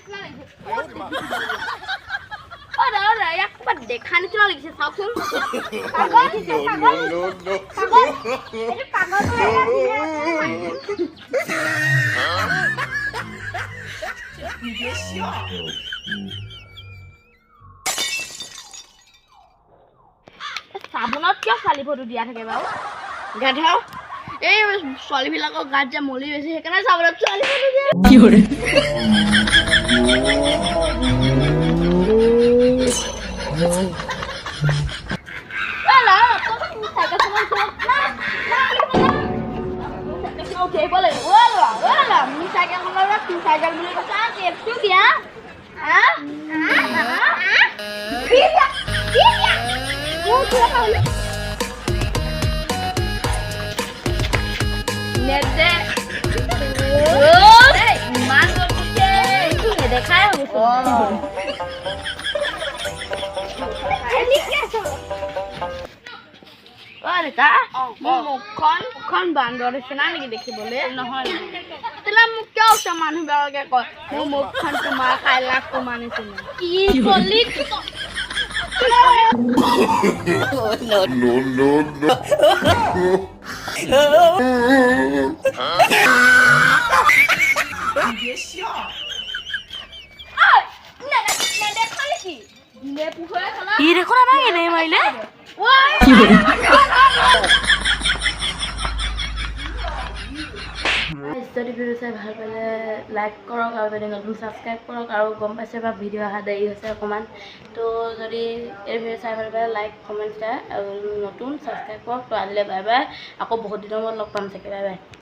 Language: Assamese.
নিচিনা লাগিছে। অ দাদা, ইয়াক ক'ৰবাত দেখা নিচিনা লাগিছে, চাওকচোন। পাগল, পাগল, পাগল, এইটো পাগল। চাবোনত কিয় ছোৱালী ফটো দিয়া থাকে বাৰু? গাধ, এই ছোৱালীবিলাকৰ গাত যে মলি বেছি, সেইকাৰণে চাবোনত ছোৱালী ফটো দিয়ে। উঠি আহিব লাগিব। অ ল'ৰা, অ ল'ৰা, মোৰ চাইকেলখনৰ তোৰ চাইকেল বুলি কৈছা? টেপটো দিয়া। নেদে, ইমান নেদেখাই হ'ব। অ দেউতা, মোৰ মুখখন বান্দৰ নিচিনা নেকি দেখিবলৈ? নহয়, তেতিয়াহ'লে মোক কিয় ওচৰৰ মানুহবিলাকে কয় মোৰ মুখখন তোমাৰ কৈলাশ কুমাৰ নিচিনা? কি কলি? No, no, no. নেদেখা নেকি? দিনে পোহৰে খালা। ই দেখোন আমাক এনেই মাৰিলে। যদি ভিডিঅ' চাই ভাল পালে লাইক কৰক আৰু যদি নতুন ছাবস্ক্ৰাইব কৰক। আৰু গম পাইছে বা ভিডিঅ' অহা দেৰি হৈছে অকণমান। তো যদি এই ভিডিঅ' চাই ভাল পালে লাইক, কমেণ্ট, শ্বেয়াৰ আৰু নতুন ছাবস্ক্ৰাইব কৰক। তো আজিলৈ বাই বাই, আকৌ বহুত দিনৰ মূৰত লগ পাম চাগে। Bye bye.